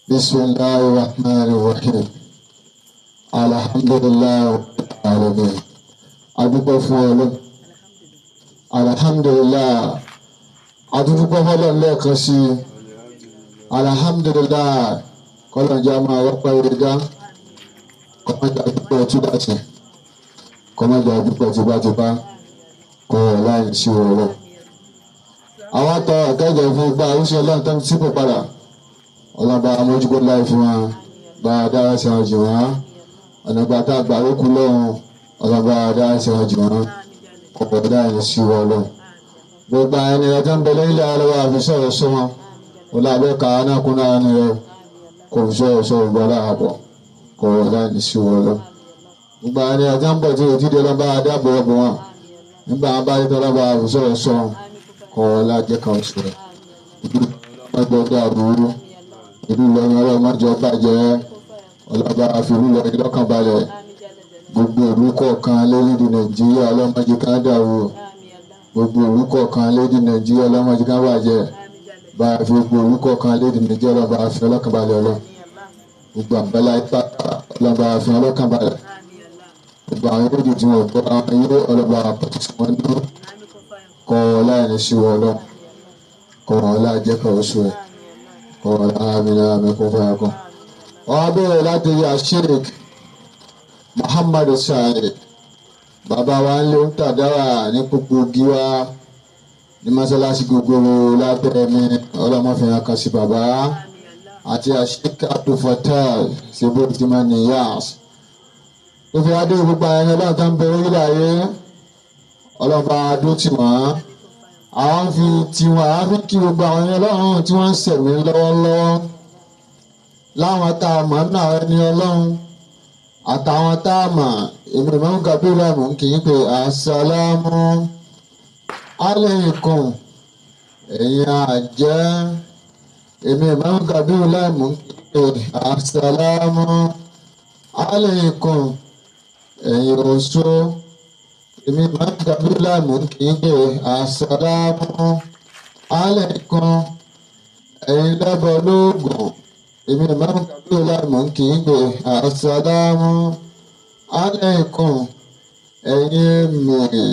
بسم الله الرحمن الرحيم. الحمد لله رب العالمين. Adúpẹ́ fún Ọlọ́run. Alhamdulillah. Adúpẹ́ fún Ọlọ́run lẹ́ẹ̀kan sí i. Alhamdulillah. Kọ́lọ́njá máa rọ́pẹ́ ìdá. Kọ́mọ́jà dúpẹ́ túbàtì. Kọ́mọ́jà dúpẹ́ tibátibá. Kọ́ ọ̀ láì sí ọ̀rọ̀. Àwọn atọ́ ọ̀kẹ́jọ fún gba oúnjẹ Ọlọ́run tó ń sípò padà. Ọlọ́ba amójúkó láì fún wa. Bá a dára sí àwọn jù wọ́n. Ọ̀nà ìgbà tá a gbà ló kú lọ́hùn. Ọlọ́ba dára sí àwọn jù wọ́n. Kọ́ ọ̀ láì sí ọ̀rọ̀. Gbogbo àwọn ènìyàn tó ń bẹ lórílẹ̀ ọlọ́wọ́ àfisọ̀rọ̀ sọ wọn. Ọlọ́bẹ̀ kà á náà kún náà ni rẹ. Kò fi sọ̀rọ̀ sọ̀rọ̀ gbọ́ láàbọ̀. Kọ́ ọ̀ láì sí ọ̀rọ̀. Gbogbo àwọn ènìyàn tó ń bọ̀ tí òtí ọlọ́ba adáàbò ọ̀bọ̀ wọn. Nígbà wọn bá rí tọ́lọ́ba àfisọ̀rọ̀ sọ wọn. Kọ́ ọ lájẹ́ kan sọ̀rọ̀. Ìlú ọjọ́ àbúrú. Ìlú Ìlọrin ọlọ́mọdé bàjẹ́. Ọlọ́ba àfìlú Ìlọrin lọ́kàn balẹ̀. Gbogbo ìlú kọ̀ọ̀kan lórílẹ̀ Nàìjíríà ọlọ́mọdé kan dàrú. Gbogbo ìlú kọ̀ọ̀kan lórílẹ̀ Nàìjíríà ọlọ́mọdé kan bàjẹ́. Bá a fi gbogbo ìlú kọ̀ọ̀kan lórílẹ̀ Nàìjíríà ọlọ́ba àfi ọlọ́kàn balẹ̀ ọlọ́. Gbogbo àgbàlá ipá ọlọ́ba àfi ọlọ́kàn balẹ̀. Gbogbo àwọn èdè tí wọ́n gbọ́ àwọn ilé ọlọ́ba àpótí wọn ní kọ́ ọ láì ní sí wọn lọ. Kọ́ ọ láì jẹ́ kọ́ oṣù rẹ̀. Kọ́ ọ láì ní àmì kún fún ẹ̀kọ́. Wọ́n bẹ̀rẹ̀ láti rí Sheikh Muhammad Sa'id. Bàbá wa ń lé ń tàdáwà ní pópó gíwá ní mọ́sálásí gbogbo lábẹ́ mi ọlọ́mọfìnrin kan sí bàbá àti Sheikh Abdul Fattah Sebotima Niyas. Tó fi adé gbogbo àwọn ẹni ọlọ́run tó ń bẹ orílẹ̀ ayé ọlọ́ba adó tì wọ́n. Àwọn fi tiwọn àwọn fi kí gbogbo àwọn ẹni ọlọ́run tí wọ́n ń sẹ̀mí lọ́wọ́lọ́wọ́. Láwọn tá a mọ̀ nínú àwọn ẹni ọlọ́run àtàwọn tá a mọ̀ èmi Imam Kabiru mò ń kì í pé asàlámù alaykum ẹ̀yin àjẹ́. Èmi Imam Kabiru mò ń kì í pé asàlámù alaykum ẹ̀yin oṣó. Èmi Imam Kabiru mò ń kì í pé asàlámù alaykum ẹ̀yin lẹ́bọ̀ lóògùn. Èmi Imam Kabiru mò ń kì í pé asàlámù alaykum ẹ̀yin mèrè.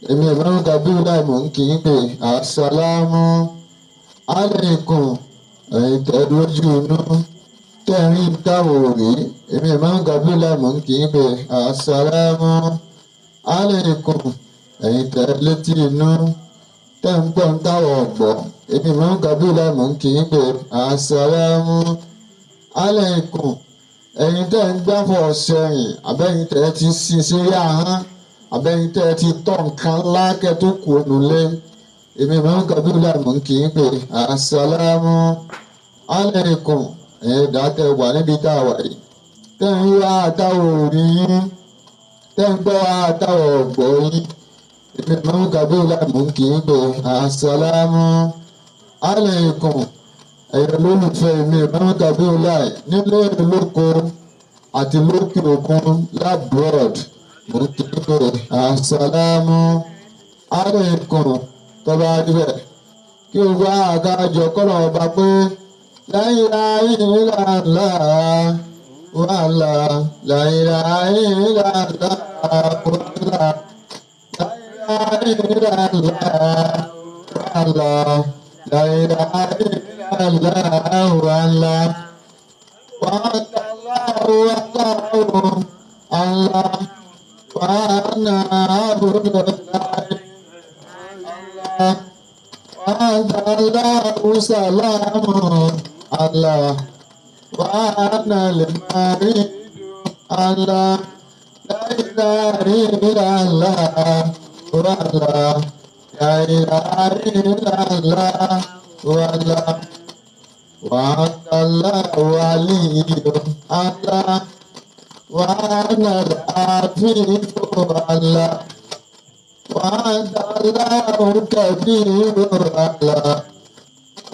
Èmi Imam Kabiru mò ń kì í pé asàlámù alaykum ẹ̀yin tẹ́ lójú inú tẹ́rin táwọn òrì. Èmi Imam Kabiru mò ń kì í pé asàlámù alaykum ẹ̀yin tẹ́ létí inú tẹ́ ń gbọ́ ń táwọn ọ̀gbọ́. Èmi Imam Kabiru mò ń kì í pé asàlámù alaykum ẹ̀yin tẹ́ ń gbáfọ̀ sẹ́yìn àbẹ́yìn tẹ́ ti sin sí ahọ́n àbẹ́yìn tẹ́ ti tọ́ nǹkan lákẹ́ tó kù nulẹ̀. Èmi Imam Kabiru mò ń kì í pé asàlámù alaykum ẹ̀yin dàtẹ̀ wà níbi tá a wà yìí tẹ́ ń wá àtàwọn òrí yín tẹ́ ń gbọ́ àtàwọn ọ̀gbọ́ yín. Èmi Imam Kabiru mò ń kì í pé asàlámù alaykum ẹ̀yin olólùfẹ́ mi Imam Kabiru nílé lóko àti lókè òkun labroad mò ń kì í pé asàlámù alaykum. Tọ́ba níbẹ̀ kí o gbá àgájọ kọ́lọ̀ ọba pé la ilaha illallah wàhálà la ilaha illallah wàhálà la ilaha illallah wàhálà la ilaha illallah wàhálà wàhálà wàhálà wàhálà abdullahi wàhálà sàlámù Allah wàhálà lèmárì Allah la ilaha illallah wàhálà la ilaha illallah wàhálà wàhálà wàlíyù Allah wàhálà àfífò Allah wàhálà kàbírù Allah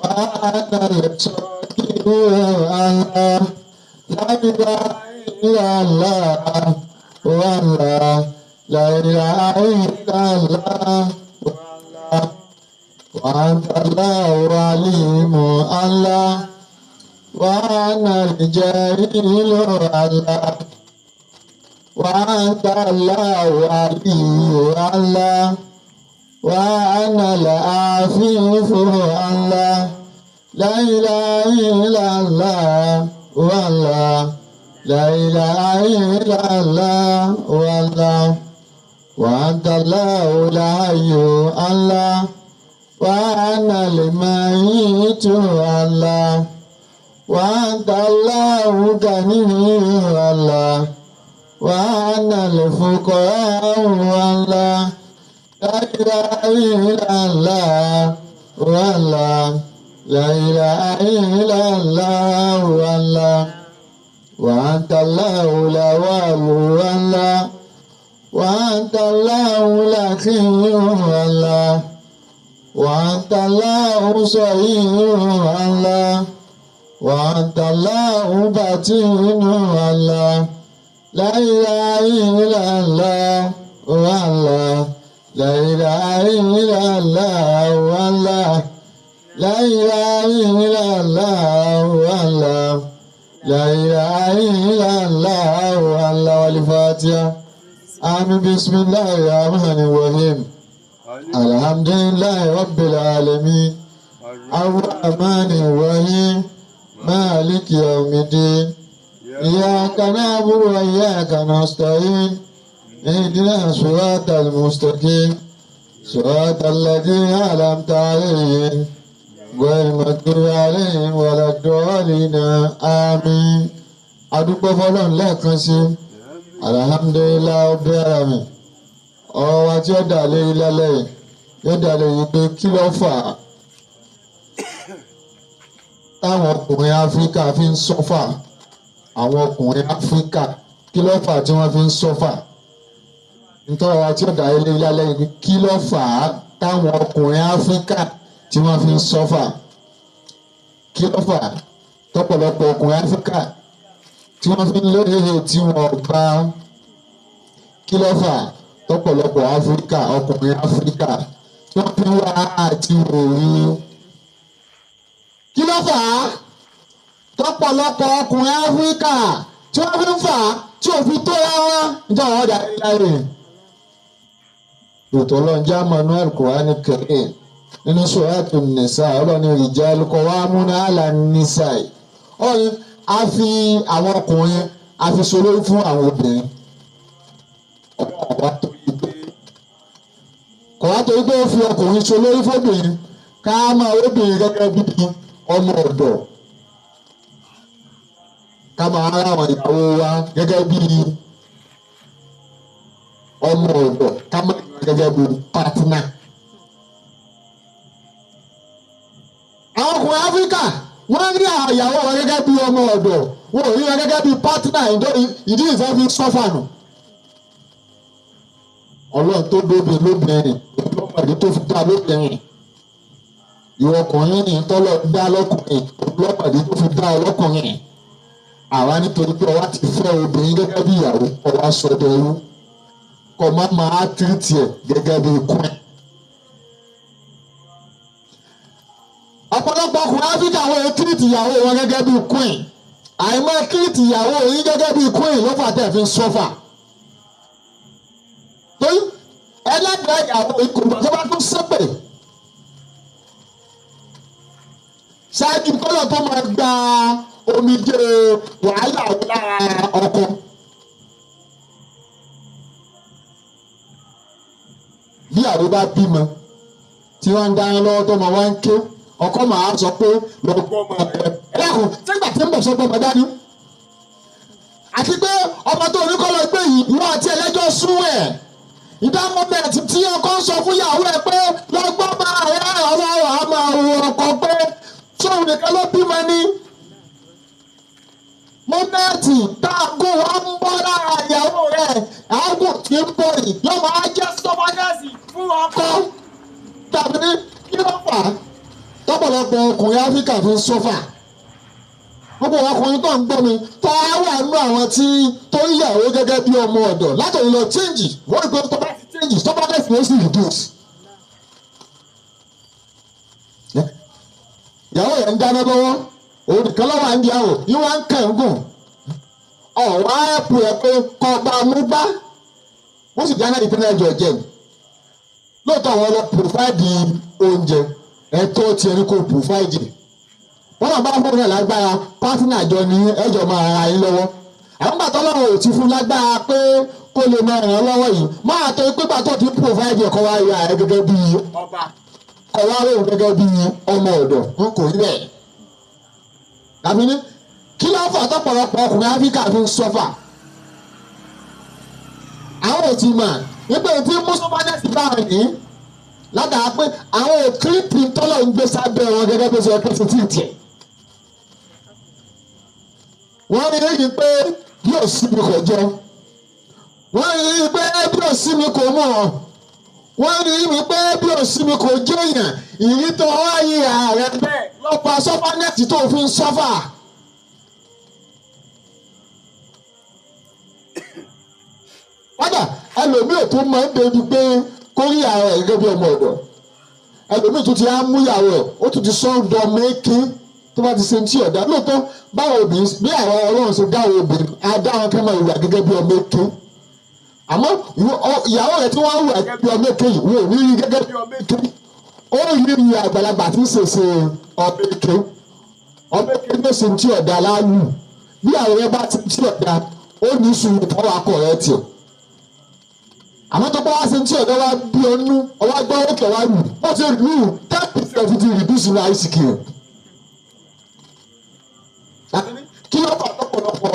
wàhálà lẹ́sọ̀kìrù Allah la ilaha illallah wàhálà la ilaha illallah wàhálà wàhálà wàlímù Allah وأنا الجليل الله وأنت الله علي الله وأنا العفيف الله لا إله إلا الله والله لا إله إلا الله والله وأنت الله الحي الله وأنا الميت الله وأنت الله غني الله وأنا الفقراء الله لا إله إلا الله والله لا إله إلا الله والله وأنت الله الأول والله وأنت الله الأخير والله وأنت الله صحيح الله وأنت الله باطن الله لا إله إلا الله والله لا إله إلا الله والله لا إله إلا الله والله لا إله إلا الله والله. والفاتحة. آمين. بسم الله الرحمن الرحيم. الحمد لله رب العالمين الرحمن الرحيم مالك يوم الدين إياك نعبد وإياك نستعين اهدنا الصراط المستقيم صراط الذين أنعمت عليهم غير المغضوب عليهم ولا الضالين. آمين. Adúpẹ́ fọ́lọ́run lẹ́ẹ̀kan sí. Alhamdulillahi rabbil alamin. Ọ̀rọ̀ wa tí ó dà lérí lálẹ́ yìí yóò dà lérí pé kí ló fà á táwọn ọkùnrin Áfíríkà fi ń sọ́fà. Àwọn ọkùnrin Áfíríkà, kí ló fà á tí wọ́n fi ń sọ́fà? Nítorí wa tí ó dà lérí lálẹ́ yìí, kí ló fà á táwọn ọkùnrin Áfíríkà tí wọ́n fi ń sọ́fà? Kí ló fà á tọ́pọ̀lọpọ̀ ọkùnrin Áfíríkà tí wọ́n fi ń lóye tí wọ́n bá? Kí ló fà á tọ́pọ̀lọpọ̀ Áfíríkà, ọkùnrin Áfíríkà, tí wọ́n fi ń wá àti òru? Kí ló fà á tọ́pọ̀lọpọ̀ ọkùnrin Áfíríkà tí wọ́n fi ń fà á tí òfin tó rárá? Nítorí àwọn ọ̀dà láyé ètò ọlọ́njá Manuel Kùránì Karim nínú Suratu Nisa, ọlọ́ni rijalu qawwamuna 'ala an-nisa'i. Ọlọ́ni a fi àwọn ọkùnrin a fi solórí fún àwọn obìnrin. Ọlọ́run wá torí pé kò wá torí pé ó fi ọkùnrin solórí fóbìnrin ká máa obìnrin gẹ́gẹ́ bí ọmọ ọ̀dọ̀, ká máa rá àwọn ìyàwó wa gẹ́gẹ́ bí ọmọ ọ̀dọ̀, ká máa gẹ́gẹ́ bí pátínà. Àwọn ọkùnrin Áfíríkà wọ́n rí àwọn ìyàwó wọn gẹ́gẹ́ bí ọmọ ọ̀dọ̀, wọn ò rí wọn gẹ́gẹ́ bí pátínà. Ìdí ìfẹ́ fi sọ́fà nù. Ọlọ́run tó dóbi lóbìnrin, ọlọ́mọdé tó fi dá lóbìnrin. Ìwọ ọkùnrin ní tọ́lọ̀ dá lọ́kùnrin, ọlọ́mọdé tó fi dá ọlọ́kùnrin. Àwa nítorí pé ọwá ti fẹ́ obìnrin gẹ́gẹ́ bí ìyàwó, ọwá sọdọ̀ ẹrú. Kọ̀ má máa tírìtì ẹ̀ gẹ́gẹ́ bí queen. Ọ̀pọ̀lọpọ̀ ọkùnrin Áfíríkà àwọn èèyàn tírìtì ìyàwó wọn gẹ́gẹ́ bí queen. Àìmọ́ tírìtì ìyàwó yín gẹ́gẹ́ bí queen ló fà tẹ̀ fi ń sọ́fà. Torí ẹlẹ́dàá ìyàwó ìkùnà tó bá tún ṣépè ṣáájú kọ́lọ̀ tó máa gba omijé wàhálà lára ọkọ. Bí àwọn bá bímọ tí wọ́n ń dáná lọ́wọ́ tó máa wá ń ké, ọkọ máa sọ pé lọ gbọ́ ọmọ rẹ. Ẹlẹ́kùn sígbà tí ń bọ̀ sọ́gbọ́n ọmọ dání. Àti pé ọmọ tó orí kọ́ lọ gbé yìí, ìwọ àti ẹlẹ́jọ́ sún ẹ̀. Ìdámọ́mẹ́ǹtì tí ọkọ ń sọ fún ìyàwó ẹ pé lọ gbọ́ máa rẹ, ọlọ́run á máa wo ọkọ pé tóun nìkan ló bímọ ní. Mọ́mẹ́ǹtì táàgùn wa ń bọ́ lára ìyàwó rẹ̀, àágùn tí ń bọ̀ yìí yóò máa jẹ́ sọ́mọ́nẹ́sì fún ọkọ. Tàbí kí ló fà á tọ́pọ̀lọpọ̀ ọkùnrin Áfíríkà fi ń sọ́fà? Gbogbo ọkùnrin tó ń gbọ́ mi tó á wà nínú àwọn tí tó ń yàwó gẹ́gẹ́ bí ọmọ ọ̀dọ̀ látòun lọ change, wọ́n rí pé tó bá ti change stubbornness ló sì reduce. Ìyàwó yẹn ń dáná lọ́wọ́, Òun nìkan lọ́wọ́ à ń di àwò yín wá ń kẹ̀ ń gùn. Ọ̀wá ẹ̀pù ẹ̀ pé kọ́ bá mú bá. Wọ́n sì dáná ìpínlẹ̀ ẹ̀jọ̀ jẹ̀. Lóòótọ́ àwọn lọ pòfáìdì oúnjẹ ẹ̀tọ́ tiẹ̀ ní kò pòfáìdì. Wọ́n náà bá fún un lágbára pátínà jọ ní ẹ̀jọ̀ máa ra yín lọ́wọ́. Àwọn gbàtọ́ lọ́wọ́ ò ti fún lágbára pé kó lè máa ràn án lọ́wọ́ yìí. Máa tó pé gbàtọ́ ti pòfáìdì ẹ̀kọ́ wá yọ ààrẹ gẹ́gẹ́ bí ọba. Kọ̀ wá rò gẹ́gẹ́ bí ọmọ ọ̀dọ̀ n kò rí bẹ́ẹ̀. Tàbí ní kí ló fà tọ́pọ̀lọpọ̀ ọkùnrin Áfíríkà fi ń sọ́fà? Àwọn ò ti mà nígbà tí mùsùlùmí bá wọn ní látara pé àwọn ò kírípì tọ́lọ̀ ń gbé sábẹ́ wọn gẹ́gẹ́ bí ó ṣe yẹ kí ó ti tiẹ̀. Wọ́n rí i pé bí ò sí mi kò jọ. Wọ́n rí i pé bí ò sí mi kò mọ̀. Wọ́n rí i pé bí ò sí mi kò jẹ́yàn. Ìrí tó wáyé ààrẹ bẹ́ẹ̀ lọ́pàá sọ́fánẹ́ẹ̀tì tó fi ń sọ́fà. Kódà ẹlòmíì tó máa ń débi pé kó rí ààrẹ gẹ́gẹ́ bí ọmọ ọ̀dọ̀. Ẹlòmíì tó ti á mú ìyàwó ẹ̀ ó tún ti sọ́ńdọ̀ mẹ́kí tó bá ti ṣe ní tí ọ̀dà lóòótọ́ báwo obìnrin bí àwọn ọlọ́run ṣe dáwọ́ obìnrin á dá wọn kẹ́ máa wà gẹ́gẹ́ bí ọmọ èké. Àmọ́ ìyàwó rẹ̀ tí wọ́n wà gẹ́gẹ́ bí ọmọ èké yìí wọ́n ò ní rí gẹ́gẹ́ bí ọmọ èké. Ó rí rí àgbàlagbà tí ń ṣèṣe ọmọ èké. Ọmọ èké ló ṣe ní tí ọ̀dà láàlú. Bí àwọn rẹ̀ bá ti ní tí ọ̀dà ó ní sùúrù fọwọ́ akọ rẹ̀ tiẹ̀. Àmọ́ tó bá wá ṣe ní tí ọ̀dà wá bí ọnú ọwá gbọ́ òkè wá lù ó ti lù 10% ti reduce ní ICQ. Kí ló fà lọ́pọ̀lọpọ̀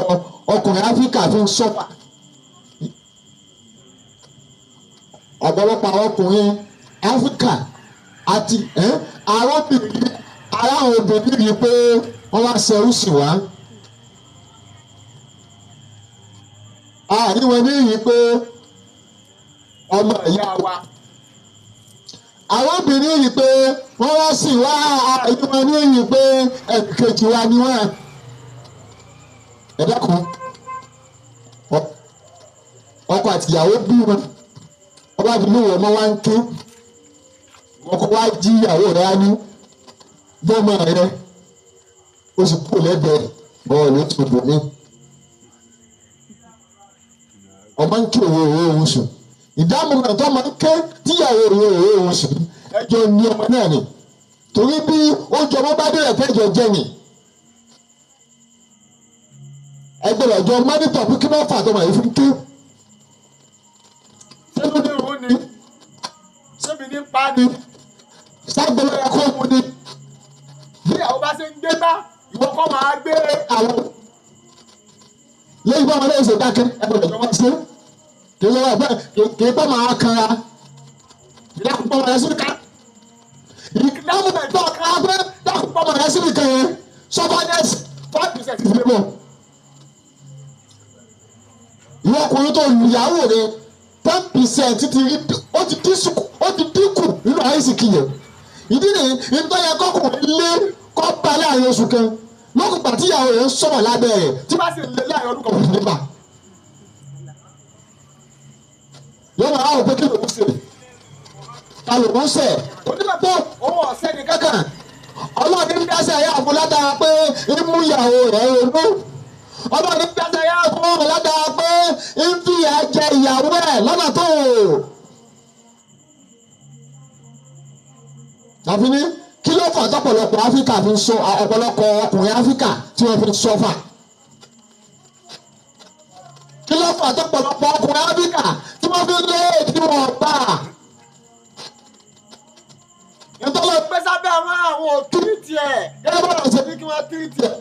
ọkùnrin Áfíríkà fi ń sọ́fà? Ọ̀pọ̀lọpọ̀ àwọn ọkùnrin Áfíríkà àti aráwọn obìnrin rí i pé wọ́n wá ṣerú sí wa. Àárín wọn ní rí i pé ọmọ ìyá wa. Àwọn obìnrin rí i pé wọ́n wá sí wa, àárín wọn ní rí i pé ẹnìkejì wa ni wọ́n. Ẹ dákun, ọkọ àti ìyàwó bí wọn, ọba fi lóun ọmọ wa ń ké, ọkọ wa jí ìyàwó rẹ á ní gbọmọ rẹ, ó sì kú lẹ́gbẹ̀ẹ́ bọ́ọ̀lù tó bò mí. Ọmọ ń ké òwe òwe òun sùn, ìdáàmú náà tó máa ń ké tíyàwó òwe òwe òun sùn, ẹjọ́ ní ọmọ náà ni, torí bí ó jọ ọmọ bá dé ẹ̀fẹ́ jọ jẹ́ ni. Ẹgbẹ́ ọjọ́ mọ́nítọ̀ pé kí wọ́n fà tọmọ yìí fún ké. Sẹ́mi ní ìrú ni, sẹ́mi ní pa ni, ságbélé ẹ̀kọ́ mu ni. Bí àwọn bá ṣe ń gbé bá, ìwọ kọ́ máa gbé àwọn. Lẹ́yìn bá wọn lẹ́yìn ṣe dákẹ́, ẹgbẹ́ ọjọ́ wọn ṣe. Kì í lọ́wọ́ bẹ́ẹ̀ kì í bá máa kanra. Ìdákùn pọ̀ rẹ̀ síbi ká. Ìdáhùn bẹ̀ tó kanra pé dákùn pọ̀ rẹ̀ síbi kan yẹn. Sọ́fánẹ́sì 5% ti fi mọ̀. Ìwọ ọkùnrin tó lu ìyàwó rẹ 10% ti rí ó ti dínkù nínú àìsíkì yẹn. Ìdí nìyí nítorí yẹ kọkùnrin lé kọ́ bá láàrin oṣù kan lókùngbà tí ìyàwó rẹ ń sọ̀rọ̀ lábẹ́ rẹ̀ tí bá sì lé láàrin ọdún kan kò ní bà. Yóò máa wò pé kí lòun ṣe ta lòun ṣe onígbà tó òun ọ̀sẹ̀ ní kankan ọlọ́ọ̀ni ń dáṣẹ́ ẹ̀yà fún látara pé ń mú ìyàwó rẹ̀ ronú. Ọlọ́ọ̀ni ń dáṣẹ́ ẹ̀yà fún látara pé ń fìyà jẹ ìyàwó ẹ̀ lọ́nà tó. Tàbí ní kí ló fà tọ́pọ̀lọpọ̀ Áfíríkà fi ń sọ ọ̀pọ̀lọpọ̀ ọkùnrin Áfíríkà tí wọ́n fi ń sọ́fà? Kí ló fà tọ́pọ̀lọpọ̀ ọkùnrin Áfíríkà tí wọ́n fi ń lé tí wọ́n gbà? Ìtọ́lọ̀ pé sábẹ́ àwọn àwọn tírìtì ẹ̀ gẹ́gẹ́ bọ́lá ṣe ní kí wọ́n tírìtì ẹ̀.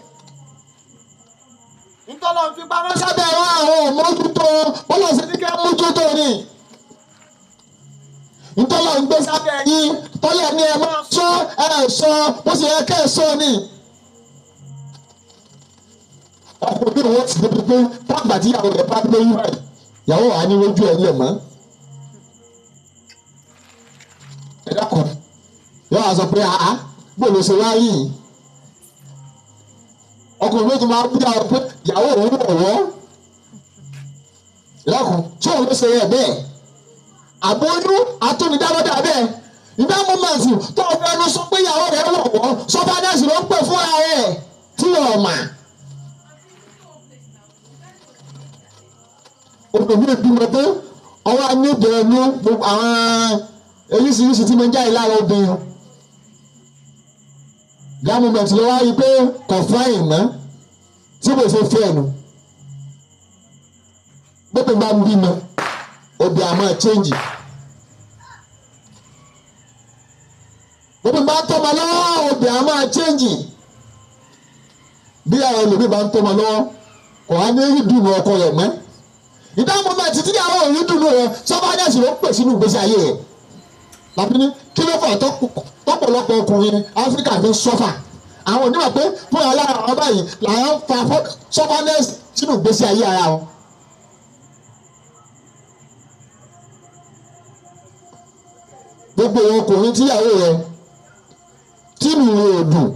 Ìtọ́lọ̀ fi pamọ́ sábẹ́ àwọn àwọn mójútó bọ́lá ṣe ní kí wọ́n mójútó ni. Ìtọ́lọ̀ ń gbé sábẹ́ yín tọ́lẹ̀ ní ẹ máa sọ ẹ sọ bó ṣe yẹ kẹ́ ẹ sọ ni. Ọkùnrin wọn ti débi pé tágbà tí ìyàwó rẹ̀ bá lóyún báyìí ìyàwó wà ní ojú ẹ̀ lẹ̀ mọ́. Ẹ dákun yóò wá sọ pé àá bó ló ṣe wá yìí. Ọkùnrin ló tún máa ń bí àwọn pé ìyàwó òun wọ̀ wọ́. Ẹ dákun tí òun ló ṣe yẹ bẹ́ẹ̀. Àbóyún atúnidálọ́dà bẹ́ẹ̀. Ìgbà mọ́mọ́sì tó o fẹ́ nu sọ pé ìyàwó rẹ̀ wọ̀ wọ́ sọ́fánẹ́sì ló ń pè fún ara rẹ̀ tí tí wọ́n mà. Obìnrin ìbímọ pé ọwọ́ anídẹ̀ẹ́ ní gbogbo àwọn oríṣiríṣi tí mo ń jáde lára obìnrin. That moment ló wá rí i pé kò fáyìn mọ́ tí mo ṣe fẹ́ nu. Bóbi bá ń bímọ, obì àmọ́ change. Bóbi bá ń tọ́mọ lọ́wọ́, obì àmọ́ change. Bí àwọn ẹlòmíì bá ń tọ́mọ lọ́wọ́, kò wá ní rí dùnú ọkọ rẹ̀ mọ́. Ìdáhùn mọ́mọ́ títí àwọn òrí dùnú rẹ̀ sọ́fánẹ́sì ló ń pè sínú ìgbésí ayé rẹ̀. Làbí ní kí ló fà tọ́pọ̀lọpọ̀ ọkùnrin Áfíríkà fi ń sọ́fà? Àwọn onímọ̀ pé fún alára àwọn báyìí làwọn ń fa sọ́fánẹ́sì sínú ìgbésí ayé ara wọn. Gbogbo ọkùnrin tíyàwó rẹ̀ tí mi ò dùn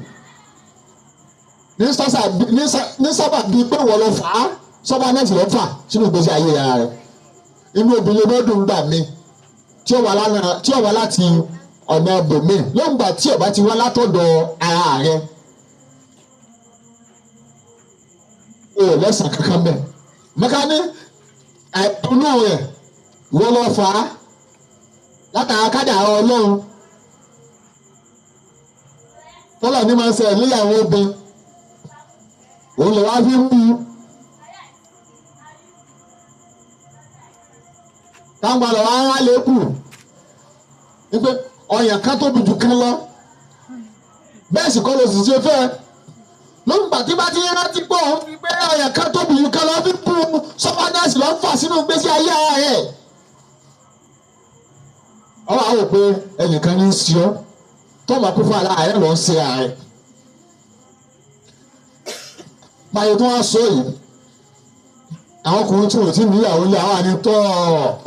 ní sábà bíi pé wọ́n lọ fà á sọ́fánẹ́sì ló fà sínú ìgbésí ayé ara rẹ̀. Inú obìnrin ló dùn gbà mí tí ó wá láti ọ̀nà ibòmíì lóńgbà tí ó bá ti wá látọ̀dọ̀ ara rẹ̀. O ò lẹ́sàn kankan bẹ́ẹ̀. Mẹ́kánì àìdùnnú rẹ̀ wọ́n lọ fà á látara kádàrá Ọlọ́run. Tọ́lọ̀ ní máa ń ṣẹlẹ̀ níyàwó obìnrin. Òun lè wá fi ń bú. Táwọn àlọ́ wa ń rán lẹ́kù wípé ọyàn kan tóbi jù kan lọ, bẹ́ẹ̀ sì kọ́ ló sì ṣe fẹ́. Lóńgbà tí bá ti rántí pé òun fi pé ọyàn kan tóbi jù kan lọ fi bú sọ́fánẹ́sì ló ń fà sínú ìgbésí ayé ara rẹ̀. Ọwọ́ àwọn pé ẹnìkan ní í ṣe ọ́ tó máa kú fún ara rẹ̀ ló ń ṣe ara rẹ̀. Báyọ̀ tó wá sọ yìí, àwọn ọkùnrin tí wọn ti níyàwó lé àwọn àní tọ́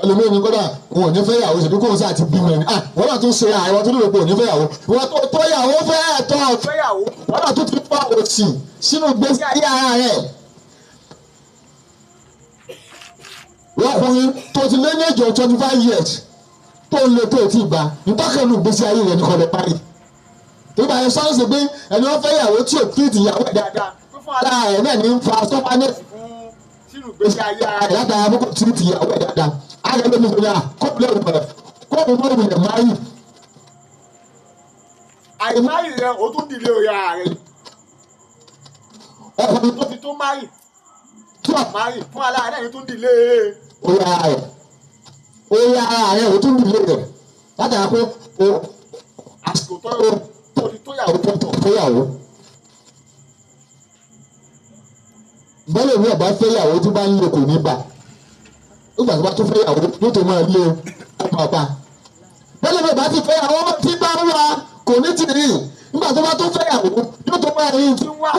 ẹlòmíràn ní kódà wọn ò ní fẹ́ yàwó ṣèbí kóun sáà ti bímọ ẹni. Wọ́n náà tún ṣe àìwọ́n tó lè pé ò ní fẹ́ yàwó, wọ́n tó tó yàwó fẹ́ ẹ̀tọ́ fẹ́ yàwó, wọ́n náà tún ti fa òsì sínú ìgbésí ayé ara rẹ̀. Wọ́n ọkùnrin tó ti lé ní èjò 25 years tó ń lé tó ti gbà nítọ́kẹ́nu ìgbésí ayé rẹ̀ ní kọ́lẹ̀ parí. Tó bá yẹn sọ́ọ́sì pé ẹni wọ́n fẹ́ yàwó tí ò tírìtì ìyàwó ẹ̀ dáadáa fún ara rẹ̀ náà ní fa sọ́fánẹ́sì sínú ìgbésí ayé ara rẹ̀ látara àkókò tí ti ìyàwó ẹ̀ dáadáa. Ààrẹ ló ní sọ yà kóòpù lẹ́rù pẹ̀lẹ́ kóòpù mọ́rù rẹ̀ máyì. Àìmáyì rẹ̀ ó tún dìde òye ara rẹ̀. Ọkùnrin tó ti tó máyì tí ò máyì fún ara rẹ̀ ní tún dìde òye ara rẹ̀. Òye ara rẹ̀ ó tún dìde rẹ̀ látara pé o àsìkò tó tó ti tó yàwó tó yàwó. Bọ́lá mi ọba fẹ́yàwó tí bá ń lò kò ní bà. Nígbà tó bá tún fẹ́yàwó yóò tó máa lé ọmọ ọba. Bọ́lá mi ọba ti fẹ́yàwó tí bá ń wá kò ní tì rí. Nígbà tó bá tún fẹ́yàwó yóò tó máa rí tí ń wá.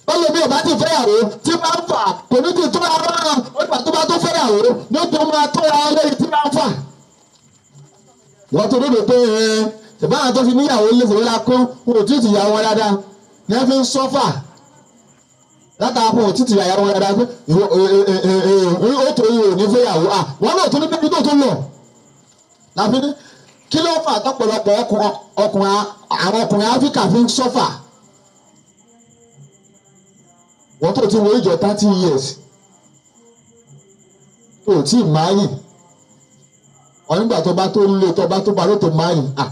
Bọ́lá mi ọba ti fẹ́yàwó tí bá ń fà kò ní tì tó ara wọn. Nígbà tó bá tún fẹ́yàwó yóò tó máa tó ara lẹ́yìn tí bá ń fà. Wọ́n tó dódò pé ìbára tó fi níyàwó lé fòwé la kó wọn ò tí ì tìyàwó wọn dáadáa ní ẹ fi ń sọ́fà látara fún òtítì àyàwó wọn dáadáa pé ó tó yìí ò ní fẹ́yàwó à wọn náà tó ní bíbí tó tó lọ. Láfi ní kí ló fà tọ́pọ̀lọpọ̀ ọkùnrin àwọn ọkùnrin Áfíríkà fi ń sọ́fà. Wọ́n tó ti wọ ìjọ 30 years tó tí ì máa yìn ọ̀nígbà tó bá tó lé tó bá tó bá ló tó máa yìn à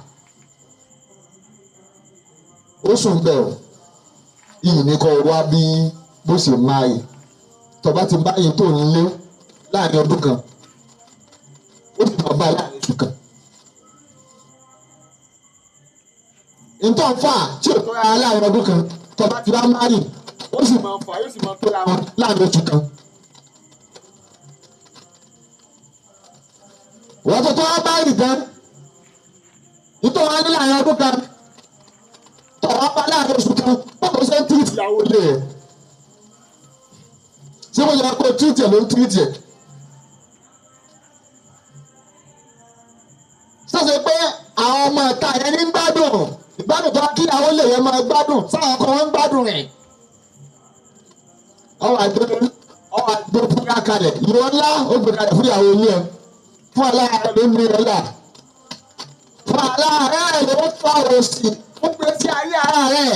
ó sùn bẹ́ẹ̀ o iyì ní kọ́ wá bí bó ṣe máa yìí tọba ti báyìí tó ń lé láàrin ọdún kan ó sì máa bá láàrin oṣù kan. Ntọ́ fà tí ò tóra láàrin ọdún kan tọba ti bá máa yìí ó sì máa fà yóò sì máa tóra wọn láàrin oṣù kan. Wọ́n tó tó wá báyìí tán ntọ́ wá ní láàrin ọdún kan tọba bá láàrin oṣù kan báwo ṣe ń tírìtì ìyàwó ilé ẹ̀ ṣé wọ́n yẹ kó tírìtì ẹ̀ ló ń tírìtì ẹ̀. Sọ́sẹ̀ pé àwọn ọmọ ẹ̀ka yẹn ní gbádùn ìgbádùn tó kí ìyàwó lè yẹn máa gbádùn sáwọn ọkọ wọn ń gbádùn rẹ̀. Ọwọ́ àgbẹ̀ fúnra kalẹ̀ ìwọ ńlá ó gbé kalẹ̀ fún ìyàwó ilé ẹ̀ fún aláàárẹ̀ ló ń ní ọlá fún aláàárẹ̀ ló ń fa òsì fún gbèsè ayé ara rẹ̀.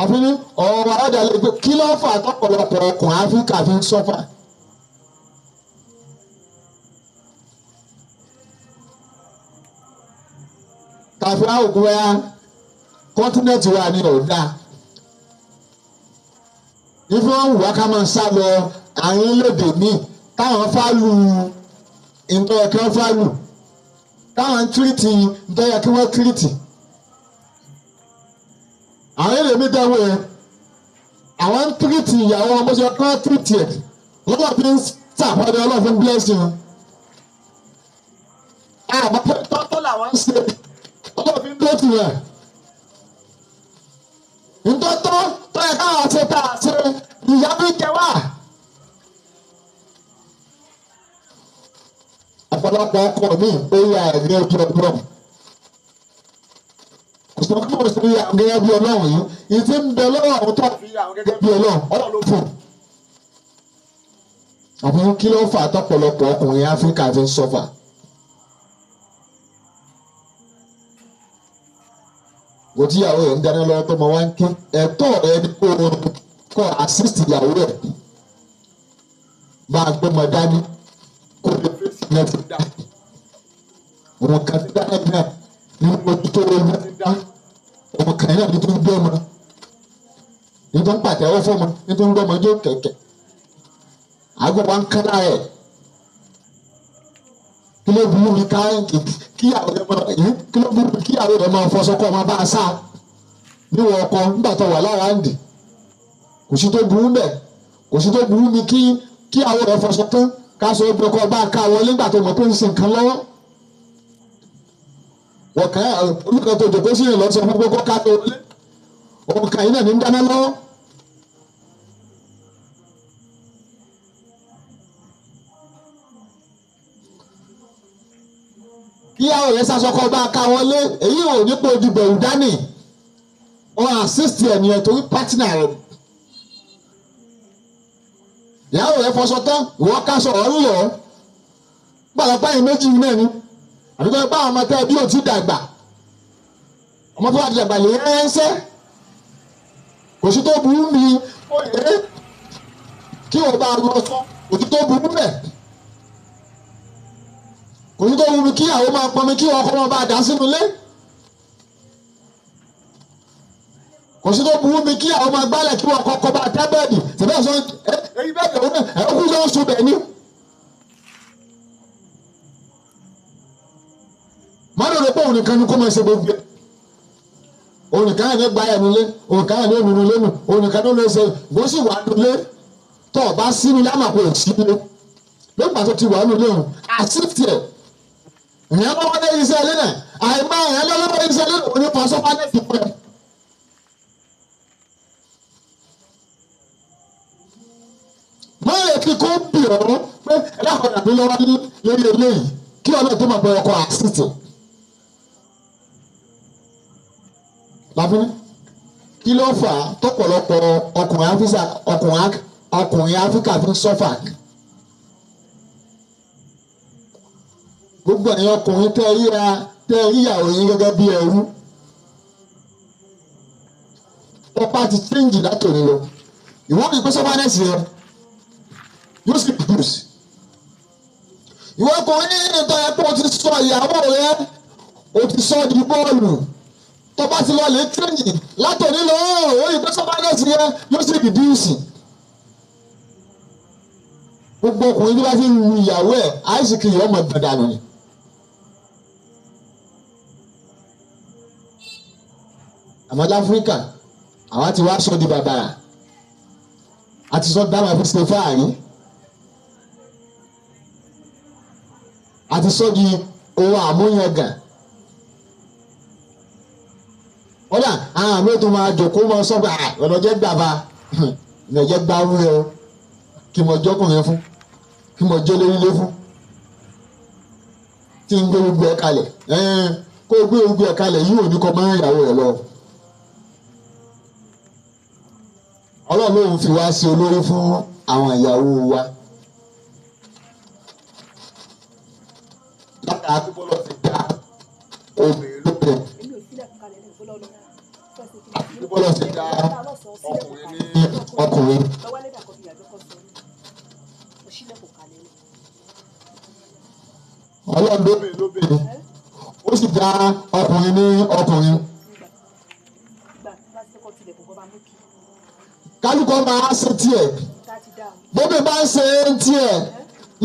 Àfi ní ọ̀rọ̀ àdàlẹ́ pé kí ló fà tọ́pọ̀lọpọ̀ ọkùnrin Áfíríkà fi ń sọ́fà. Tàbí àwòkú wa kọ́ńtínẹ̀tì wa ni ọ̀dà. Ife wọn wù wá ká máa sá lọ àwọn orílẹ̀-èdè míì táwọn fálù ntọ́yẹ kí wọ́n fálù, táwọn tírìtì ntọ́yẹ kí wọ́n tírìtì. Àwọn èdè mi dáwọ́ yẹn, àwọn ń tírìtì ìyàwó wọn bó ṣe kí wọ́n tírìtì ẹ̀ lọ́wọ́ fi ń sàpàdé ọlọ́fin bílẹ̀sì wọn. Àmọ́ pé tọ́tọ́ làwọn ń ṣe ọlọ́fin tó tì yẹn. Ntọ́tọ́ tọ́yẹ káwọn ṣe tá a ṣe ìyá fi jẹ wá. Ọ̀pọ̀lọpọ̀ ọkọ mi ó yà ẹ̀rí ojú ọlọ́run. Kò sọ fún òṣèré yà gẹ́gẹ́ bí ọlọ́run yìí, ìtì ń bẹ lọ́wọ́ àwọn tó fi yà gẹ́gẹ́ bí ọlọ́run, ọlọ́run ló fún un. Àbí kí ló fà tọ́pọ̀lọpọ̀ ọkùnrin Áfíríkà fi ń sọ́fà? Wò tí ìyàwó rẹ̀ ń dáná lọ́wọ́ tó máa wá ń ké, ẹ̀tọ́ rẹ̀ ni kó o kọ́ assist ìyàwó rẹ̀. Bá a gbọ́mọ dání kó o lè fèsì náà ti dá. Òun kan ti dáná náà ní ojú tó wọlé ti dá. Òun kan náà ní tó ń gbé ọmọ. Ní tó ń pàtẹ́wọ́ fọ́mọ, ní tó ń gbọ́mọ jó kẹ̀kẹ́. Àgọ́ wa ń kán lára ẹ̀. Kí ló burú mi ká kíyàwó rẹ̀ máa kí ló burú mi kíyàwó rẹ̀ máa fọṣọ kọ́ ọmọ bá a sá níwọ̀n ọkọ nígbà tó wà lára ń dì. Kò sí tó burú bẹ̀. Kò sí tó burú mi kí kíyàwó rẹ̀ fọṣọ tán ká sọ ẹgbẹ́ ọkọ bá a ká wọlé nígbà tó mọ̀ pé ń ṣe nǹkan lọ́wọ́. Wọ̀n kàn olùkọ́ tó jòkó sí ìlọ sọ fún pé kó ká tó wọlé. Òun kàn yín náà ní ń dáná lọ́wọ́. Kíyàwó rẹ̀ sasọkọ bá a ká wọlé èyí ò ní pé ojú bẹ̀rù dání. Wọ́n assist ẹ̀ nìyẹn torí partner rẹ̀. Ìyàwó rẹ̀ fọṣọ tán, ìwọ káṣọ ọ̀ ń lọ. Gbàgbọ́ báyìí méjì náà ni. Àbí kọ́ bá àwọn ọmọ tẹ́ bí ò ti dàgbà. Ọmọ tó wà ti dàgbà lè ránṣẹ́. Kò sí tó burú mi kí o bá lọ sọ, kò sí tó burú bẹ̀. Kò sí tó burú mi kí àwọn máa pọnmi kí ọkọ máa bá a dá sínú ilé. Kò sí tó burú mi kí àwọn máa gbálẹ̀ kí wọn kọ́kọ́ bá tẹ́ bẹ́ẹ̀dì. Tẹ̀bẹ́ sọ èyí bẹ́ẹ̀dì òun náà ẹ̀ kú ló ń sun bẹ̀ ni. Má ló rò pé òun nìkan ni kó máa ṣe gbogbo ẹ̀. Òun nìkan náà ní gba ẹ̀ nulẹ̀, òun nìkan náà ní ònú nulẹ̀ nù, òun nìkan náà ló ṣe bó sì wà nulẹ̀ tó o bá sínú lámàpọ̀ òsínlẹ̀. Lóògbà tó ti wà nulẹ̀ òun, àṣìṣe ẹ̀. Ìyẹn lọ́wọ́ lé iṣẹ́ ilé náà, àìmọ́ ìyẹn lọ́wọ́ lé iṣẹ́ ilé náà, òun ní fọṣọ́pá-nẹ́ẹ̀tì fún ẹ. Má lè fi kó bì ọ́ pé ẹlẹ́kọ̀ọ́ dàbí lọ́wọ́ lórí eléyìí kí ọ̀nà tó máa bẹ ọkọ̀ àṣìṣe. Lábí kí ló fà á tọ́pọ̀lọpọ̀ ọkùnrin Áfíríkà fi ń sọ́fà? Gbogbo ẹ̀yin ọkùnrin tẹ́ ríyàwó yín gẹ́gẹ́ bí ẹrú. Ọ̀pá ti chíńjì látòní lọ. Ìwọ́n ní pé sọ́fánẹ́sì yẹn yóò sì produce. Ìwọ ọkùnrin ní ìtọ́ ẹ pé o ti sọ ìyàwó rẹ, o ti sọ di bọ́ọ̀lù. Tó bá ti lọ lè tírénì látòní lọ, ó rí pé sọ́fánẹ́sì yẹn yóò sì reduce. Gbogbo ọkùnrin tó bá ti lu ìyàwó ẹ̀, àìsíkì yìí ọmọ gbẹ̀dànù ni. Àmọ́ láfíríkà, àwa ti wá sọ di bàbàrà. A ti sọ dáná fi ṣe fáàrí. A ti sọ di ohun àmúyangàn. Kódà àwọn àmì tó máa jòkó máa sọ pé ọ̀nà jẹ́ gbàba, ọ̀nà jẹ́ gbárù rẹ o, kí mo jọ́kùnrin fún, kí mo jẹ́ lórílé fún, tí ń gbé gbogbo ẹ̀ kalẹ̀, kó o gbé gbogbo ẹ̀ kalẹ̀ yìí ò ní kọ́ máa ń yàwó rẹ̀ lọ. Ọlọ́run lòun fi wá sí olórí fún àwọn ìyàwó wa. Látara pípọ́ lọ ti dá obìnrin lóde. Bọ́lá ti dá ọkùnrin ní ọkùnrin. Ọlọ́run lóbìnrin lóbìnrin, ó sì dá ọkùnrin ní ọkùnrin. Kálukọ́ máa ṣe tiẹ̀, bóbi bá ń ṣe tiẹ̀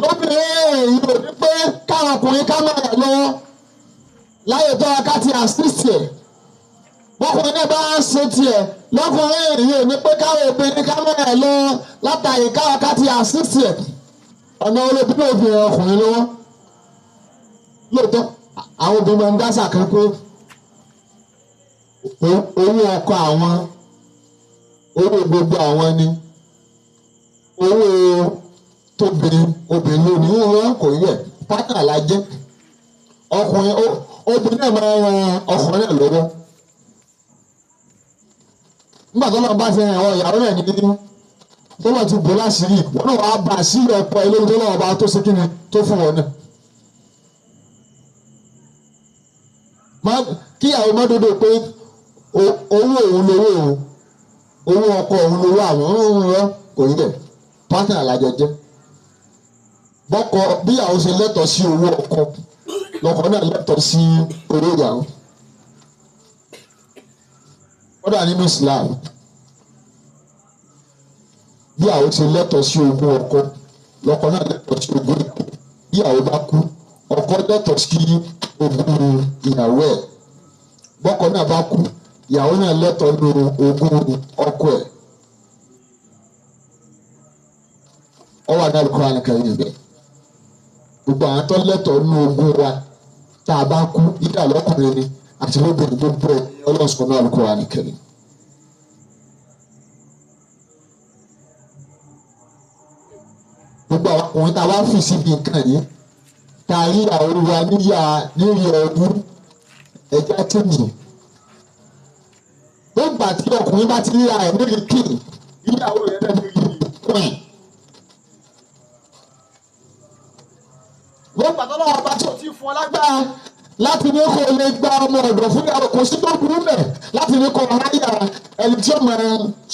lóbìnrin èyí ò ní pé káwọn ọkùnrin ká máa rẹ̀ lọ́wọ́ láyé tó a ká ti assist ẹ̀. Bọ́kùnrin náà bá ń ṣe tiẹ̀ lọ́kùnrin èyí ò ní pé káwọn obìnrin ká máa rẹ̀ lọ́wọ́ látàrí káwọn ká ti assist ẹ̀. Ọ̀nà olóbi náà fi hàn ọkùnrin lọ́wọ́. Lóòótọ́ àwọn obìnrin máa ń dásà kan pé owó ọkọ àwọn, owó gbogbo àwọn ni, owó tóbìnrin obìnrin lónìí wọn kò rí bẹ́ẹ̀, pátá la jẹ́. Ọkùnrin obìnrin náà máa ń ran ọkùnrin náà lọ́wọ́. Nígbà tó lọ́n bá ṣe àwọn ìyàwó náà ní tó lọ́n ti bò láṣìírí, wọn náà wàá bá àṣírí ọ̀pọ̀ eléyìí tó lọ́wọ́ bá tó ṣe kíni tó fún wọn náà. Kíyàwó má dodo pé owó òun lówó òun, owó ọkọ òun lówó àwọn, òun rọ kò rí bẹ́ẹ̀, pátá làjọ jẹ́. Bọ́kọ bíyàwó ṣe lẹ́tọ̀ọ́ sí owó ọkọ, lọ́kọ náà lẹ́tọ̀ọ́ sí owó ìyàwó. Kódà nínú Islam, bíyàwó ṣe lẹ́tọ̀ọ́ sí ogún ọkọ, lọ́kọ náà lẹ́tọ̀ọ́ sí ogún ìyàwó. Bíyàwó bá kú, ọkọ lẹ́tọ̀ọ́ sí ogún ìyàwó ẹ̀. Bọ́kọ náà bá kú, ìyàwó náà lẹ́tọ̀ọ́ nínú ogún ọkọ ẹ̀. Ó wà ní Al-Qur'an Al-Karim bẹ́ẹ̀. Gbogbo àwọn tó lẹ́tọ̀ọ́ nínú ogún wa tá a bá kú, yíyá lọ́kùnrin ni àti lóbìnrin, gbogbo ẹ̀ Ọlọ́run sọ ní Al-Qur'an Al-Karim. Gbogbo àwọn ọkùnrin tá a bá fi síbi nǹkan yìí, tá a rí àwọn wa níyà nírí ọdún ẹja tìǹyì. Gbogbo àti ọkùnrin bá ti ríra ẹ̀ nírí kíì, ìyàwó rẹ̀ náà nírí queen. Gbogbo àtọ́lọ́wọ́ bá tí o ti fún ọ lágbára láti ní kó lè gba ọmọ ọ̀dọ̀ fún ìyàwó, kò sí tó burú mẹ́ láti ní kó háyà ẹni tí ó mọ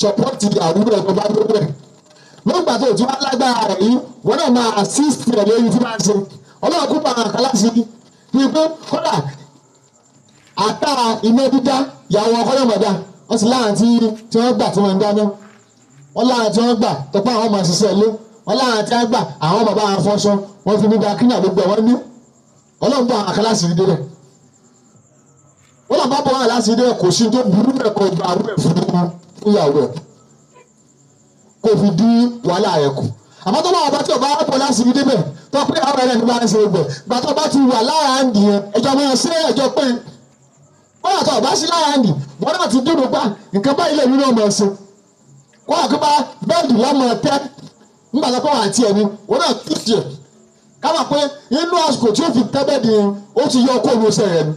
sọpọ́tì ìyàwó rẹ̀ tó bá lówó ẹ̀. Lọ́gbà tó ti wá lágbára rẹ̀ yìí, wọ́n náà máa assist rẹ̀ lórí tí máa ń ṣe. Ọlọ́run kú pa àwọn kan láti ní pé kódà àtà iná dídá ìyàwó ọkọ náà mọ̀dá, wọ́n sì láwọn tí wọ́n gbà tí wọ́n ń dáná, wọ́n láwọn tí wọ́n gbà tọpẹ́ àwọn máa ṣiṣẹ́ ilé, wọ́n láwọn tí wọ́n gbà àwọn bàbá àwọn fọṣọ, wọ́n fi nígbà kí ní àgbègbè wọn ní. Ọlọ́run bá àwọn kan láti rí délẹ̀. Wọ́n lọ bá bọ́ wọn láti rí délẹ̀, kò sí tó burú bẹ́ẹ̀ kó gba àrùn ẹ̀ fún ìyàwó ẹ̀ kó fi dín wàhálà rẹ̀ kù. Àmọ́ tó lọ́wọ́ bá tí ọba bọ̀ láti rí débẹ̀ tó pé àwọn ẹ̀rẹ́ ní bá ń ṣe gbẹ̀ gbà tó bá ti wà lára ń dì yẹn, ẹjọ́ máa ṣe ẹjọ́ pé kódà tó bá sí lára ń dì wọ́n náà ti dúró pa nǹkan báyìí lèmi náà máa ṣe. Kódà kó bá bẹ́ẹ̀dì lọ́mọ tẹ́ nígbà tó kọ́ wà àti ẹ̀mí wọ́n náà tún tiẹ̀ kábà pé inú àsìkò tí ó fi tẹ́ bẹ́ẹ̀dì yẹn ó ti yọ kó olóṣè rẹ̀ ni,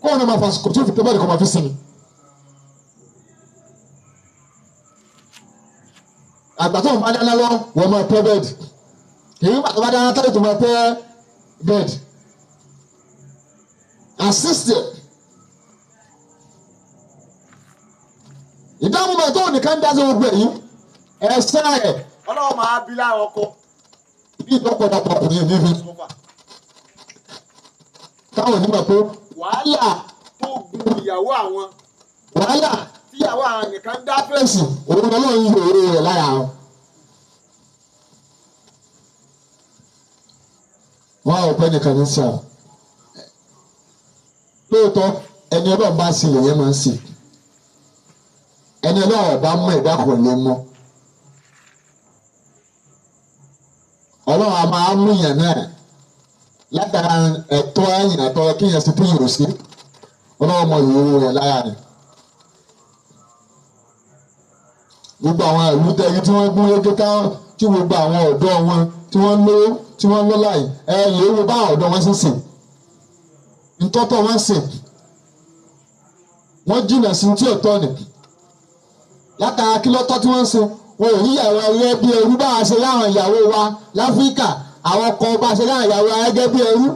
kó wọn náà máa fa àsìkò tí ó fi tẹ́ bẹ́ẹ̀dì kó máa fi sinmi. Àgbà tó ń bá dáná lọ wọ́n máa tẹ́ bẹ́ẹ̀dì, èyí bá tó bá dáná tẹ́lẹ̀ tó máa tẹ́ bẹ́ẹ̀dì. Assist ẹ̀ ìdáhùn bá tó nìkan dá sí gbogbo èyí ẹ̀sẹ̀ ẹ̀ Ọlọ́run máa bí lára ọkọ. Bí ìtọ́pọ̀lọpọ̀ ọkùnrin mi fi táwọn onímọ̀ pé wàhálà tó gun ìyàwó àwọn, wàhálà tíyàwó àwọn nìkan dá fèsì, òun Ọlọ́run yóò owó rẹ̀ lára wọn. Wọ́n á pẹ́ nìkan ní sáà. Lóòótọ́ ẹni Ọlọ́run bá sí lèyẹn máa ń sè. Ẹni Ọlọ́run ọba mú ẹ̀dá kan lè mọ́. Ọlọ́run a máa mú yàn náà látara ẹ̀tọ́ ẹ̀yìn àtọ́ kéèyàn sì tún yòó sí. Ọlọ́run mọ ìyòwò rẹ̀ lára rẹ̀. Gbogbo àwọn ìlú tẹ́rí tí wọ́n gún régé ká tí gbogbo àwọn ọ̀dọ́ wọn tí wọ́n lówó tí wọ́n lọ́lá yìí ẹ lè wo bá ọ̀dọ́ wọn ṣe sè ntọ́tọ̀ wọn sè wọ́n jìnnà sí tí ò tọ́ ni látara kí lọ́tọ́ tí wọ́n ń ṣe wọn ò yíyàwó ẹrú bí ẹrú bá a ṣe láwọn ìyàwó wa láfíríkà àwọn ọkọ bá a ṣe láwọn ìyàwó wa gẹ́gẹ́ bí ẹrú.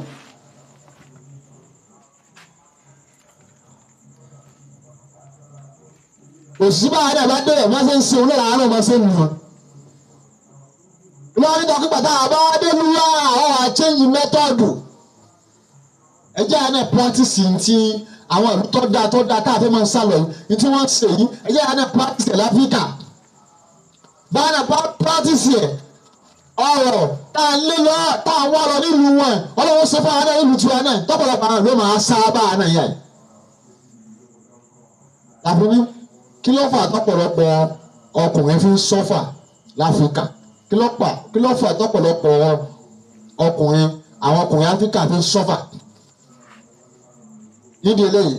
Òṣìṣẹ́ bá àdá bá dé ẹ̀ máa ṣe ń ṣe olóòrà àárọ̀ máa ṣe ń nù wọn. Lọ́wọ́ nígbà pípa tá a bá dé lúwa àwọn à change method. Ẹ jẹ́ àná practice ti àwọn ìlú tó dáa tó dáa tá a fẹ́ máa ń sálọ yìí tí wọ́n ń ṣe yìí, ẹ jẹ́ àná practice ẹ̀ láfíríkà. Báyọ̀ bá practice ẹ̀, ọ̀rọ̀ tá a lé lọ tá a wá lọ nílùú wọn, ọlọ́wọ́ sọ fún àwọn ìlú tiwa náà tọ́pọ̀lọpọ̀ àwọn ló máa sábà náà yẹ. Tàbí ní kí ló fà tọ́pọ̀lọpọ̀ ọkùnrin fi ń sọ́fà láfíríkà? Kí ló fà tọ́pọ̀lọpọ̀ ọkùnrin, àwọn ọkùnrin Áfíríkà fi ń sọ́fà? Nídìí eléyìí,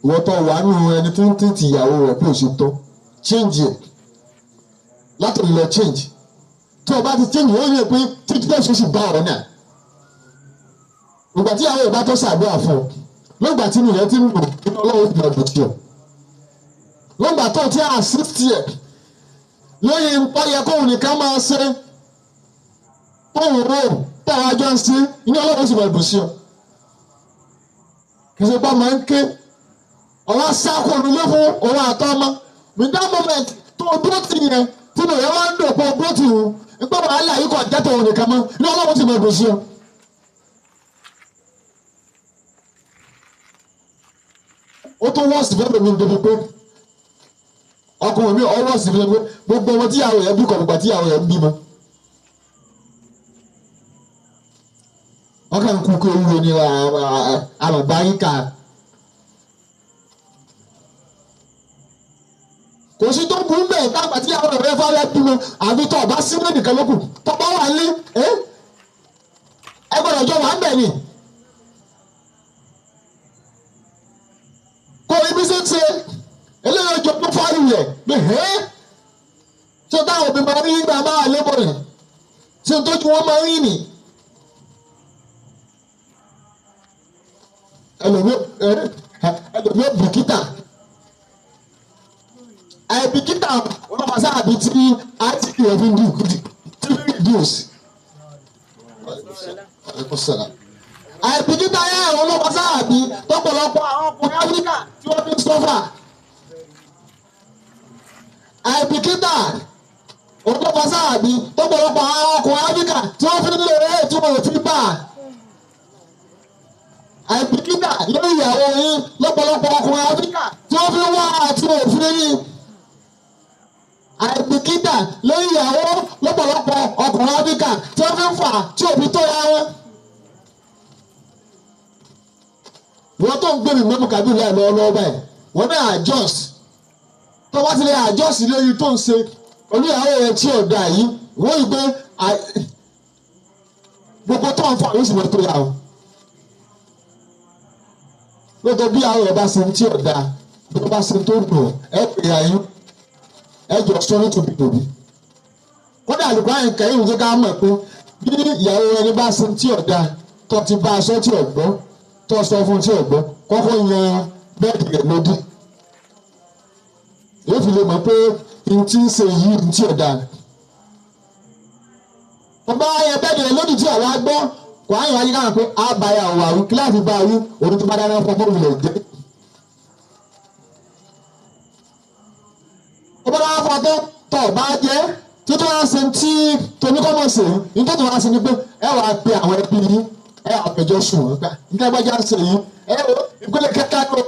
ìwọ tó wà nù ẹni tí ń tìtì ìyàwó rẹ̀ bí ó ṣe tó, change ẹ̀ láti lọ change. Tí o bá ti change, ó yẹ pé títí tó ṣe sì bá ọ̀rọ̀ náà. Ìgbà tí àwọn ìbá tó ṣàdúrà fún ọ, lọ́gbà tí nìyẹn ti ń lò nínú Ọlọ́run ti lọ́dún tí ọ, lọ́gbà tó ti assist ẹ̀ lóyìn nǹkan yẹ kóun nìkan máa ṣe, tóun rò táwọn àjọ ń ṣe, inú Ọlọ́run sì máa dùn sí ọ. Kì í ṣe pé máa ń ké ọ̀rọ̀ sáko nílé fún òun àtọ́ ọmọ. With that moment tó o dúró tì yẹn, tí mo yẹ wá ń dùn pé o dúró tì wù nígbà wàhálà yìí kò jẹ́ tòun nìkan mọ́, inú Ọlọ́run sì máa dùn sí ọ. Ó tún wọ́ọ̀sì fẹ́ lómi débi pé ọkùnrin mi ọwọ́ọ̀sì fẹ́ lómi gbogbo ọmọ tíyàwó yẹn bí kọ̀ọ̀gbà tíyàwó yẹn ń bímọ. Wọ́n kàn ń kú kó ewúro ní àmàbáríkà. Kò sí tó burú bẹ́ẹ̀ tágbà tíyàwó rẹ̀ fẹ́ bímọ, àbí tó ọba sílẹ̀ nìkan lókù tó bá wà lé ẹ gbọ́dọ̀ jọ wà ń bẹ̀ ni. Kò ibi ṣe ń ṣe eléyìí ọjọ́ tó fáyù rẹ̀ pé ẹ́ ṣé táwọn òbí máa ń rí nígbà máa lébọ̀ rẹ̀, ṣé n tójú wọn máa ń rí nì. Ẹlòmíì bìkítà, àìbìkítà ọlọ́pàá sáàbì tí àtìkì rẹ̀ fi ń reduce. Àìbìkítà yẹn ọlọ́pàá sáàbì tọ́pọ̀lọpọ̀ àwọn ọkùnrin Áfíríkà tí wọ́n fi ń sọ́fà. Àìbìkítà ọlọ́pàá sáàbì tọ́pọ̀lọpọ̀ àwọn ọkùnrin Áfíríkà tí wọ́n fi ń lè rẹ́ tí wọ́n fi bá. Àìbìkítà lórí ìyàwó yín lọ́pọ̀lọpọ̀ ọkùnrin Áfíríkà tí wọ́n fi ń wá àti òfin yín. Àìbìkítà lórí ìyàwó lọ́pọ̀lọpọ̀ ọkùnrin Áfíríkà tí wọ́n fi ń fà tí òbí tó yá wọn. Wọ́n tó ń gbé mi mọ́mú kábíyì láì lọ́wọ́ báyìí, wọ́n náà adjust. Tó bá ti lè adjust lórí tó ń ṣe pẹ̀lú ìyàwó rẹ̀ tí ò dáa yìí, wọ́n yìí pé gbogbo tó ń fà yóò sì mọ́ tó yá o. Lóòótọ́ bí àwọn rẹ̀ bá ṣe tí ò dáa, bí wọ́n bá ṣe tó dùn, ẹ pè é ayé, ẹ jọ sọ ní tòbítòbí. Kódà àlùkò àyìnkà yìí ń jẹ́ ká mọ̀ pé bí ìyàwó ẹni bá ṣe tí ò dáa, tó ti bá aṣọ tí ò gbọ́, tó sọ fún tí ò gbọ́, kọ́kọ́ yan bẹ́ẹ̀dì rẹ̀ lódì. Yóò fi lè mọ̀ pé n tí ń ṣe yìí n tí ò dáa. Ọba yan bẹ́ẹ̀dì rẹ̀ lódì tí àwa gbọ́, kò á yàn wáyé káwọn pé a bá yà wà wí, kíláàsì bá wí, òun tó bá dáná fún ọmọ ìlẹ̀ jẹ́. Ọba dáná fún ọtọ́ tọ̀ bá jẹ́ títí wọ́n á ṣe tí toníkọ́mọ̀ ṣe yìí, nítorí wọ́n á ṣe ni pé ẹ wàá pe àwọn ẹbí yín, ẹ àpèjọ sùn wọn gbà nígbà gbàjà ń ṣe yìí, ẹ wo ìpele kẹta ló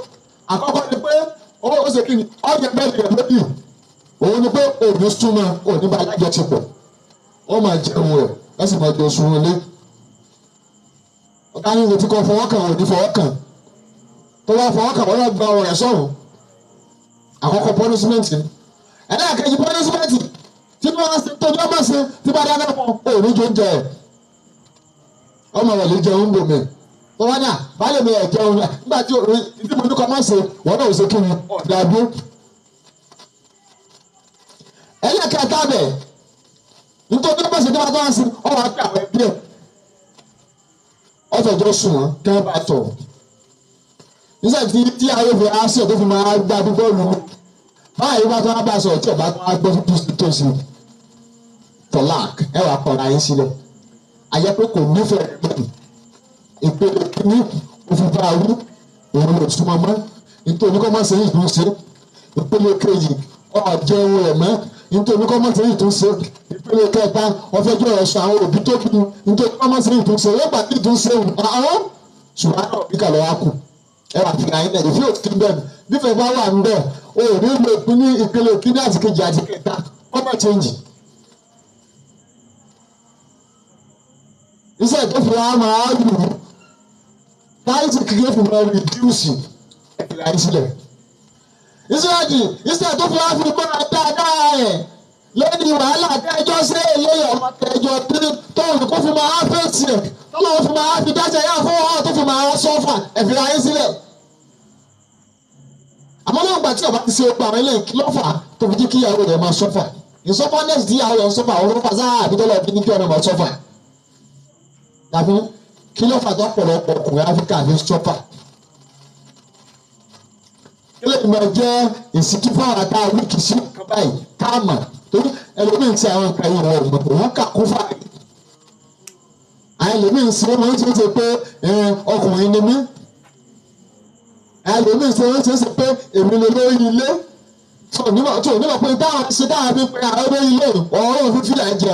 àkọ́kọ́ ni pé ó ṣe kí ni ọjà bẹ́ẹ̀ rẹ̀ lódì, òun ni pé òní súnmọ́ òní bá alájọṣepọ̀, ó máa jẹun rẹ̀ ẹ sì máa jẹ oṣù lé. Ọ̀gá ní ìrètí kan fọwọ́ kàn, òní fọwọ́ kàn, tó bá fọwọ́ kàn wọ́n lọ gba ọ̀rọ̀ rẹ̀ sọ̀rọ̀. Àkọ́kọ́ punishment ni. Ẹlẹ́ẹ̀kejì punishment tí wọ́n á ṣe tó ní ọmọ ṣe tí bá dáná fún òní jọ ń jẹ ẹ̀, ọmọ rẹ̀ lè jẹun bò mí tó wá ní à baálé mi ẹ̀ jẹun nígbà tí tí mo ní kọ́ mọ́ ṣe wọ́n náà ò ṣe kí ni ọ̀dà dúró. Ẹlẹ́ẹ̀kẹta bẹ̀ nítorí ọmọ ṣe tí wọ́n bá wá sí ọ̀rọ̀ àti àwọn ẹbí ẹ̀ ọ̀fẹ̀jọ́ sùn wọ́n kí wọ́n bá tọ̀. Nígbà tí tí ayé fi aṣọ tó fi máa gbá bọ́ọ̀lù báyìí bá tó wá bá sọ̀rọ̀ tí ọba tó wá gbọ́ tó sí tọ́lák ẹ wàá kọ̀ọ̀rọ̀ ayé sílẹ̀. Àyẹ pé kò nífẹ̀ẹ́ rẹ̀ mọ́. Ìpele kìíní òfin bá wú òun lè súnmọ́ mọ́. Nítorí kọ́ máa ṣe yìí tún ṣe. Ìpele kejì ọ̀jẹun rẹ̀ mọ́. Nítorí kọ́ máa ṣe yìí tún ṣe. Ìpele kẹta ọ̀fẹ́jọ́ ẹ̀sùn àwọn òbí tó bí. Nítorí kọ́ máa ṣe yìí tún ṣe. Lọ́gbà tí tún ṣe àwọn ṣùgbọ́n òbí kà lọ́wọ́ kù. Ẹ wà fi àyín náà ìfẹ́ òsì bẹ́ẹ̀ bífẹ̀ bá wà ń bẹ̀ o ò ní lo ìpín ní ìpele kíní àti kejì àti kẹta kọ́ máa change. Iṣẹ́ tó fi wá máa lù ú táyì kékeré fún mi rìdíùsì ẹ̀fìlà yìí sílẹ̀. Ìsírẹ́jì iṣẹ́ tó fi wá fi máa dáadáa ẹ̀ lẹ́ni wàhálà kẹjọ sí eléyìí ọmọ kẹjọ tóun kó fi máa fèsì ẹ̀ tọ́lọ́ fi máa fi dáṣẹ̀ yá fún ọ tó fi máa sọ́fà ẹ̀fìlà yìí sílẹ̀. Àmọ́ lóun gbà tí ọba ti ṣe opa àwọn eléyìí lọ́fà tó fi jí kí ìyàwó rẹ̀ máa sọ́fà. Ìsọ́fánẹ́sì tí ìyàwó rẹ̀ ń sọ́fà òun ló fà sáà àbí tọ́lọ́ fi ní kí ọ̀nà máa sọ́fà. Tàbí kí ló fà tó pọ̀lọpọ̀ ọkùnrin Áfíríkà fi sọ́fà? Kí lè máa jẹ́ ìsìnkú fáwọn àtà wíìkì sí nǹkan báyìí káàmà torí ẹlòmíín ti àwọn nǹkan yìí wọ̀ mọ̀ òun kà kún fáyì. Àwọn ẹlòmíín sì wọ́n ti ṣe pé ọkùnrin ni mí. Àwọn ẹlòmíín sì wọ́n ti ṣe pé èmi ni lórí ilé. Tó onímọ̀ pé táwọn ṣe táwọn fi pe àwọn olórí ilé ọ̀rọ̀ fífi là jẹ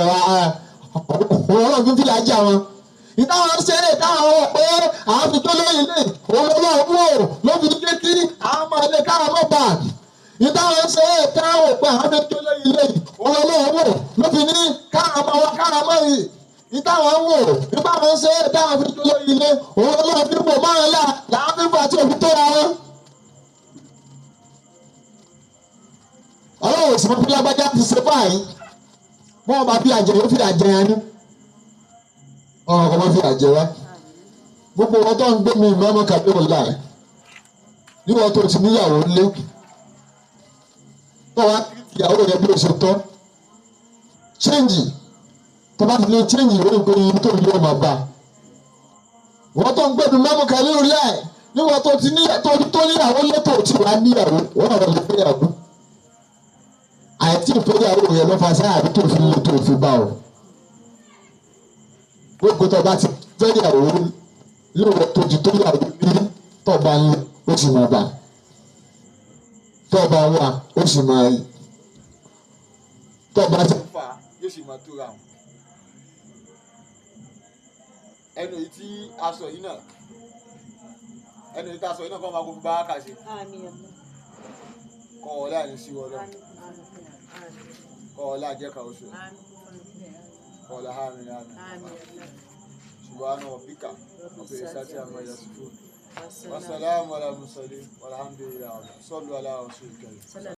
ọ̀rọ̀ fífi là jẹ àwọn ìtàwọn ṣe é táwọn wọ̀ pé àwọn fi tó lóyún lè òun lọ́wọ́ wò ló fi dé kí àwọn ọmọ ilé káwọn mọ̀ bá ìtàwọn ṣe é táwọn wọ̀ pé àwọn fi tó lóyún lè òun lọ́wọ́ wò ló fi ní káwọn ọmọ wa káwọn mọ̀ yìí ìtàwọn wò nípa àwọn ṣe é táwọn fi tó lóyún lè òun lọ́wọ́ fi wò mọ́ ọ̀la làwọn fi wà tí òfin tó ra wọn. Ọlọ́run sì mọ bí lágbájá ti ṣe báyìí wọ́n bá bí àjẹ yóò fi àjẹ yẹn ní ọ̀rọ̀ kan máa fi àjẹ wá gbogbo wọn tó ń gbé mi ìmọ̀ kàbí ọ̀la ẹ̀ níwọ̀n tó ti níyàwó lé tó wá ìyàwó rẹ bí o ṣe tọ́ ṣéǹjì tó bá ti lè ṣéǹjì lórí pé iye tó ń lé ọmọ bá wọn tó ń gbé mi mọ́mọ́ kàbí ọ̀la ẹ̀ níwọ̀n tó ti níyàwó lé tó ti wá níyàwó wọn náà lè fẹ́yàwó àìtí ìfẹ́yàwó rẹ ló fa sáà àbí tó fi lè tó fi bá o gbogbo tó bá ti fẹ́yàwó lóòrò tó ti tó yàwó ní tó bá ń lé ó sì máa bá tó bá wà ó sì máa rí tó bá ti fà á yóò sì máa tóra wọn. Ẹnu èyí tí a sọ yìí náà ẹnu èyí tí a sọ yìí náà kọ́ máa kó fún bá kà sí. Kọ́ ọ láàrin sí wọn lọ kọ́ ọ láàjẹ́ ká oṣù kọ́ ọ láàrin láàrin subhana rabbika rabbil izzati amma yasifun wa salamun ala mursalin walhamdulillahi sallu ala rasulil karim.